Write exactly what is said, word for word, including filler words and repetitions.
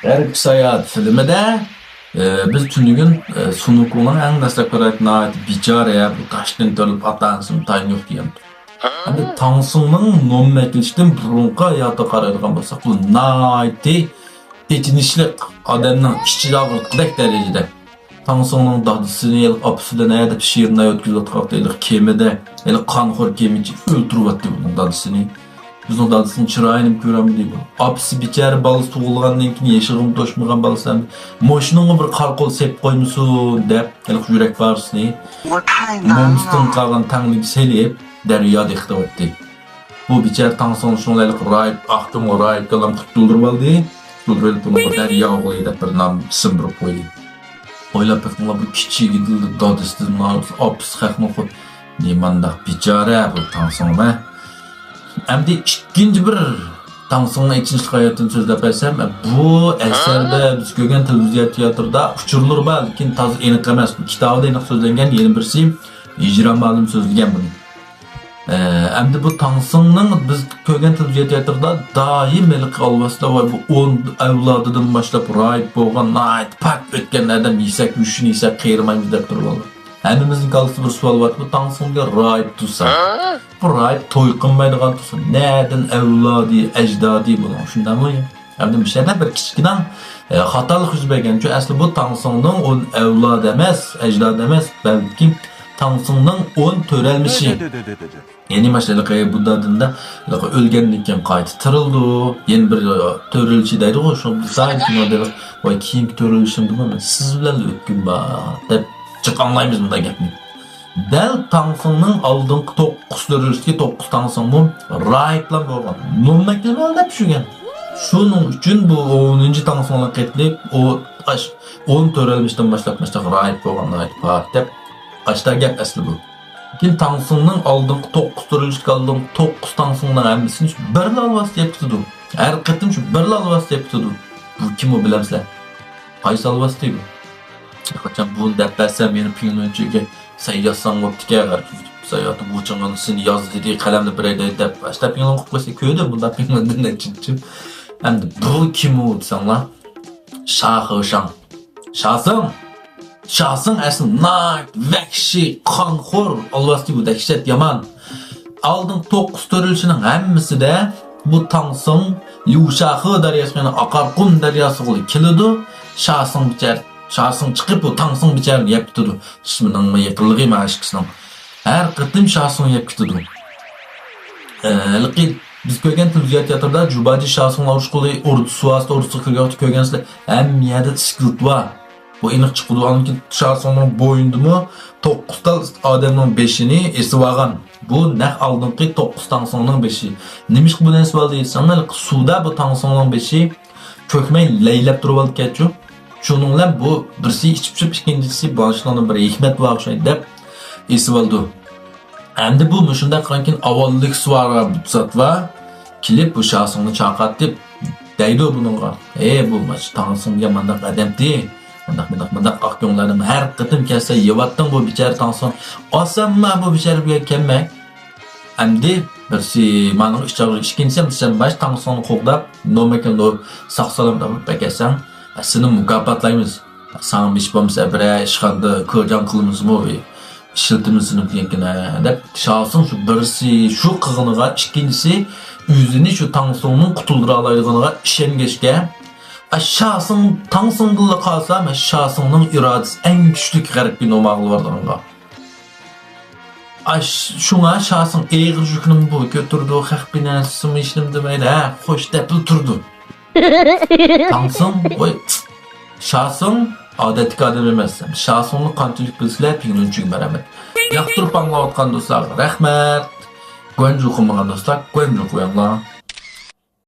غەربكە ساياھەت فىلىمىدە، ئە، بىز تۈنۈگۈن، ئە، سۇنۇكۇنىڭ ئەڭ دەسلەپكى رايىتى ناھايىتى بىچارە، بۇ تاشتىن تۆرىلىپ ئاتا-ئانىسىمۇ تايىنى يوق دېگەن. ئەمدى تاڭسۇڭنىڭ نومۇر ئەكېلىشتىن بۇرۇنقى ھاياتىغا قارايدىغان بولساق، بۇ ناھايىتى ئېچىنىشلىق، ئادەمنىڭ ئىچىنى ئاغرىتقۇدەك دەرىجىدە. تاڭسۇڭنىڭ دادىسىنى ھېلىقى ئاپىسى بىلەن ھەدەپ شېرىن ھايات گۈزەرتىۋاتقان ھېلىقى كېمىدە، ھېلىقى قانخور كېمىچى ئۆلتۈرۈۋەتتى بۇنىڭ دادىسىنى. بىزنىڭ دادىسىنىڭ چىرايىنىمۇ كۆرەلمىدى بۇ. ئاپىسى بىچارە بالىسى تۇغۇلغاندىن كېيىن يېشىغىمۇ توشمىغان بالىسى ئەمدى مۇشۇنىڭغا بىر قارا قول سېلىپ قويمىسۇن دەپ، ھېلىقى يۈرەك پارىسىنى مومىسىدىن قالغان تەڭلىككە سېلىپ، دەريادا ئېقىتىۋەتتى. بۇ بىچارە تاڭسۇڭ شۇڭلار ھېلىقى راھىب، ئاق كۆڭۈل راھىبكە ئۇلارنى قۇتۇلدۇرۇۋالدى. قۇتۇلدۇرۇۋېلىپ، بۇنىڭغا دەريا ئوغلى دەپ بىر نام، ئىسىم بېرىپ قويدى. ئويلاپ بېقىڭلار، بۇ كىچىكىدىلا دادىسىدىن ئاپىسى خەقنى قۇت-، نېمانداق بىچارە بۇ تاڭسۇڭ ھە. ئەمدى ئىككىنچى بىر تاڭسۇڭنىڭ ئېچىنىشلىق ھاياتىنى سۆزلەپ بەرسەم، بۇ ئەسەردە بىز كۆرگەن تېلېۋىزىيە تىياتىرىدا ئۇچۇرلىرى بار، لېكىن تازا ئېنىق ئەمەس. بۇ كىتابىدا ئېنىق سۆزلەنگەن، يەنە بىرسى ھىجران مۇئەللىم سۆزلىگەن بۇنى. ئە، ئەمدى بۇ تاڭسۇڭنىڭ بىز كۆرگەن تېلېۋىزىيە تىياتىرىدا دائىم ھېلىقى ئالۋاستىلار، ۋاي، بۇ ئون ئەۋلادىدىن باشلاپ راھىب بولغان، ناھايىتى پاك ئۆتكەن ئادەم، يېسەك گۆشىنى يېسەك قېرىمايمىز دەپ تۇرۇۋالىدۇ. ھەممىمىزنىڭ كاللىسىدا بىر سوئال بار، بۇ تاڭسۇڭ دېگەن راھىب تۇرسا، بۇ راھىب توي قىلمايدىغان تۇرسا، نەدىن ئەۋلادى، ئەجدادى بۇنىڭ، شۇنداقمۇ؟ ئەمدى مۇشۇ يەردە بىر كىچىككىنە، ئە، خاتالىق يۈز بەرگەن. چۈنكى ئەسلى بۇ تاڭسۇڭنىڭ ئون ئەۋلادى ئەمەس، ئەجدادى ئەمەس، بەلكى تاڭسۇڭنىڭ ئون تۆرەلمىشى. يەنى ماشۇ ھېلىقى بۇ دادىندا ھېلىقى ئۆلگەندىن كېيىن قايتا تىرىلىدۇ. يەنە بىر، ئە، تۆرىلىشى دەيدىغۇ، شۇ بىر زايىم كىنودا ھېلىقى، ۋاي، كېيىنكى تۆرىلىشىم دېمە، مەن سىز بىلەنلا ئۆتكۈم بار دەپ جىق ئاڭلايمىز بۇنداق گەپنى. دەل تاڭسۇڭنىڭ ئالدىنقى توققۇز تۆرىلىشتىكى توققۇز تاڭسۇڭمۇ راھىبلار بولغان. نومۇر ئەكېلىپ دەپ چۈشۈرگەن. شۇنىڭ ئۈچۈن بۇ ئونىنچى تاڭسۇڭلار قېتىلىپ، ئۇ ئاش-، ئون تۆرەلمىشتىن باشلاپ مۇشۇنداق راھىب بولغان، راھىب پاك دەپ ئاشتا گەپ ئەسلى بۇ. لېكىن تاڭسۇڭنىڭ ئالدىنقى توققۇز تۆرىلىشتىكى ئالدىنقى توققۇز تاڭسۇڭنىڭ ھەممىسىنى شۇ بىرلا ئالۋاستى يەپ كېتىدۇ. ھەر قېتىم شۇ بىرلا ئالۋاستى يەپ كېتىدۇ. بۇ كىم ئۇ بىلەمسىلەر؟ قايسى ئالۋاستى بۇ؟ قاچان بۇنى دەپ بەرسەم، يەنە پىڭلۈنچۈگە سەن يازساڭ بوپتىكەن، غەرب ساياھىتى بۇ چىڭىنسىنى ياز دېدى، قەلەمنى بېرەي دەپ، ئاشتا پىڭلۈن قىلىپ قويسا كۆردۈم، بۇنداق پىڭلۈندىن نەچچىنچى. ئەمدى بۇ كىم ئۇ دېسەڭلار؟ شاخېشاڭ. شاسىڭ. شاسىڭ ئەسلى ناھايىتى ۋەھشىي، قانخور، ئالۋاستى بۇ دەھشەت يامان. ئالدىنقى توققۇز تۆرىلىشىنىڭ ھەممىسىدە بۇ تاڭسىڭ يۇشاخې دەرياسىغا، يەنى ئاقارقۇم دەرياسىغا كېلىدۇ. شاسىڭ بىچار-، شاسىڭ چىقىپ، بۇ تاڭسىڭ بىچارىنى يەپ كېتىدۇ. ئىسمىنىڭمۇ يېقىنلىقى مانا ئىككىسىنىڭ. ھەر قېتىم شاسىڭ يەپ كېتىدۇ. ئە، ھېلىقى بىز كۆرگەن تېلېۋىزىيە تېئاتىردا جۇباجى شاسىڭ ئۇرۇشقىلى ئوردۇ سۇ ئاستى ئوردۇسىغا كىرگەن ۋاقتىدا كۆرگەنسىلەر، ھەممە يەردە ئىسكىلىت بار. بۇ ئېنىق چىقىدۇ. ئاندىن كېيىن شاسىڭنىڭ بوينىدىمۇ توققۇز تال ئادەمنىڭ بېشىنى ئېسىۋالغان. بۇ نەق ئالدىنقى توققۇز تاڭسىڭنىڭ بېشى. نېمىشقا بۇنى ئېسىۋالدى دېسەڭلار، سۇدا بۇ تاڭسىڭنىڭ بېشى چۆكمەي لەيلەپ تۇرۇۋالىدىكەنچۇ. شۇنىڭ بىلەن بۇ بىرسى ئىچىپ چۈشۈپ، ئىككىنچىسى باشلىقىنىڭ بىر ھېكمەت بار ئوخشايدۇ دەپ ئېسىۋالىدۇ. ئەمدى بۇ مۇشۇنداق قىلغاندىن كېيىن ئاۋۋاللىق سۇۋارغا بۇ زات بار. كېلىپ بۇ شاسىڭنى چاقاتتىپ دەيدۇ بۇنىڭغا، ئەي بۇ ماش تاڭسىڭ دېگەن مانداق ئادەمتى، مانداق، مانداق، مانداق ئاق كۆڭۈل ئادەم، ھەر قېتىم كەلسە يەۋاتتىڭ بۇ بىچارە تاڭسىڭ، ئاسانما بۇ بىچارە بىلەن كەلمەك. ئەمدى بىرسى مانىڭ ئىچ ئاغرىش، ئىككىنچىسى سەن باش تاڭسىڭنى قوغداپ، نومۇركىنى ساق سالامەت ئاپىرىپ ئەكەلسەڭ، سېنى مۇكاپاتلايمىز. ساڭا مىش بولمىسا بىرەر ئىشخانىدا كۆرجان قىلىمىزمۇ، ئىشلىتىمىز سېنى دېگەنكىنە دەپ، شاسىڭ شۇ بىرسى شۇ قىلغىنىغا، ئىككىنچىسى ئۆزىنى شۇ تاڭسۇڭنىڭ قۇتۇلدۇرۇۋالايدىغىنىغا ئىشەنگەچكە، ئا، شاسىڭ تاڭسىڭدىنلا قالسا، مەن شاسىڭنىڭ ئىرادىسى ئەڭ كۈچلۈك غەربكە نوماغا بارىدىغانغا. ئاش-، شۇڭا شاسىڭ ئېغىر يۈكنىمۇ بۇ كۆتۈرىدۇ، خەق بىناسىمۇ ھېچنېمە دېمەيدۇ، ھە، خوش دەپلا تۇرىدۇ. تاڭسىڭ، ۋاي، شاسىڭ ئادەتتىكى ئادەم ئەمەس. شاسىڭنى قانچىلىك بىلسىلەر، پىڭلۈنچۈگە مەرھەمەت. ياقتۇرۇپ ئاڭلاۋاتقان دوستلارغا رەھمەت. گۇەنجۇ قىلمىغان دوستلار، گۇەنجۇ قويۇڭلار.